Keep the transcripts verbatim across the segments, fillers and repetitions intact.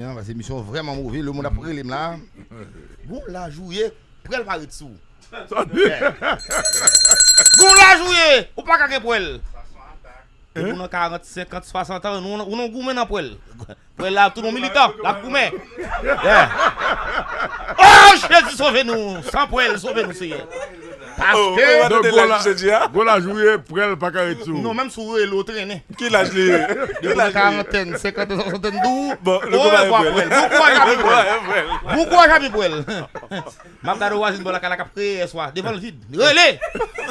An, paske misyon vrèman move, lemonn ap rele m la. Gon laj ou ye, pwèl pa ret sou ou. Sa di? Gon laj ou ye, ou pa ka gen pwèl. Depi ou nan karant, senkant, swasant an, nou, ou nan goumen nan pwèl. Pwèl la, tou nou militan, l ap goumen. Yeah. Oh, Jezi, sove nou. San pwèl, sove nou, Seyè. Paske... Donk, gon laj ou ye, pwèl pa ka ret sou ou. Non, menm si w rele, w trennen. Ki laj li ye? Depi nan karantèn, senkantèn, swasantèn, di w, orevwa pwèl. Bon kouraj, Ami Pwèl. Bon kouraj, Ami Pwèl. M ap gade w vwazen bò lakay la k ap kreye yèswa. Devan l vid. Rele!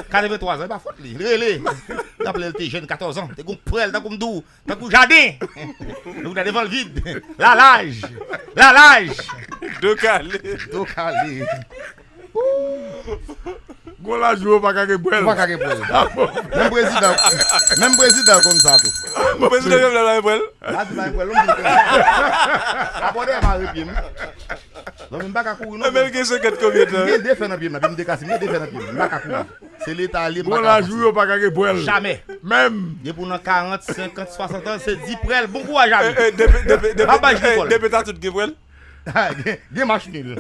Katrevenntwa zan, e pa fòt li. Rele! L raple l te jèn, katòz an. Te gon pwèl, tankou m di w, tankou jaden. Nou ta devan l vid. Lalaj! Lalaj! Do kale. Do kale. Gon laj ou pa ka gen pwèl. Ou pa ka gen pwèl. Menm prezidan, menm prezidan konn sa tou. Prezidan Jovenel pa gen pwèl. La di pa gen pwèl, non, m di l konn sa. Abòne mare pye m. Non, men m pa ka kouri, non. Men l gen senkant konbyen tan? M gen de fè nan pye m, nan pye m dekase, m gen de fè nan pye m. M pa ka kouri. Se Leta li, m pa ka avanse. Gon laj ou pa ka gen pwèl. Jamè. Menm. Depi w nan karant, senkant, swasant an, se di pwèl. Bon kouraj, Ami. Depi, depi, depi, depi ta tout gen pwèl. Gen, gen match nul.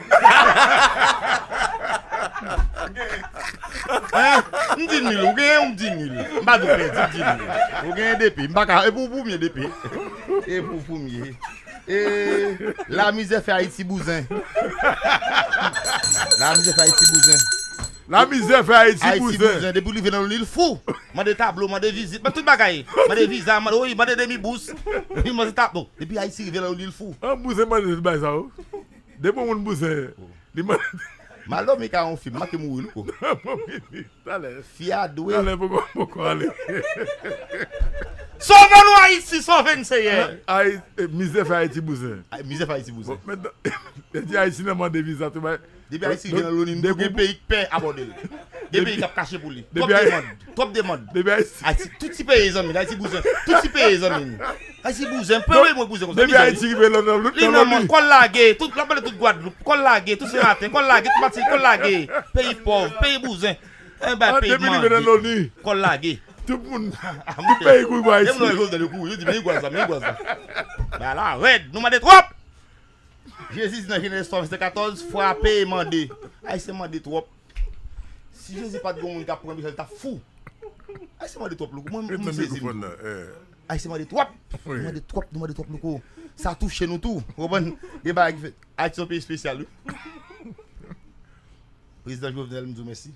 Hein? M di nul, ou genyen, ou m di nul. M pa di w pèdi, m di nul. Ou genyen depi, m pa ka, e pou, pou m ye depi. E pou, pou m ye. E lamizè fè Ayiti bouzen. Lamizè fè Ayiti bouzen. Lamizè fè Ayiti bouzen. Depi w rive nan Loni, l fou. Mande tablo, mande vizit, mande tout bagay. Mande viza, mande, wi, mande demi bous. Wi, mande tablo. Depi Ayiti rive nan Loni, l fou. An bouzen mande tout bagay sa yo. Depi yon moun bouzen, li mande. Malo Mika yon fim, make mouri louko. Talè. Fi a dwe. Talè poko, poko ale. Sove nou Ayiti, sove n Seyè. Ay, eh, mizè fè Ayiti bouzen. Ay, mizè fè Ayiti bouzen. Bon, men, e di Ayiti nan mande viza tou bay. Depi Ayiti gen nan Loni, nou gen peyi k pè abòde l. Gen peyi k ap kache pou li. Twòp demann, twòp demann. Depi Ayiti. Ayiti, tout ti peyi zanmi, Ayiti bouzen. Tout ti peyi zanmi. Ayiti bouzen, peyi mwen bouzen konsa. Depi Ayiti rive nan Loni. Li nan mòn, kò l lage, tout, l ap pale tout Gwadloup, kò l lage, tout Senmaten, kò l lage, tout Matinik, kò l lage. Peyi pòv, peyi bouzen. Enben, peyi manje. Kò l lage. Tout moun, tout peyi kouri pou Ayiti. Depi nou wè Jovenel yo kouri, yo di, men Igwaz la, men Igwaz la. Bagay la rèd, nou mande twòp! Jezi di nan Jenèz twa, vèsè katòz, frape e mande. Ayisyen mande twòp. Si Jezi pa t gen yon moun k ap pran misyon, li t ap fou. Ayisyen mande twòp louko. Mwen, mwen, mwen sezi m tou. Ayisyen mande twòp. Nou mande twòp, nou mande twòp louko. Sa touche nou tou. Ou konprann? Gen bagay ki fèt. Ayiti se yon peyi espesyal, wi. Prezidan Jovenel, m di w mèsi.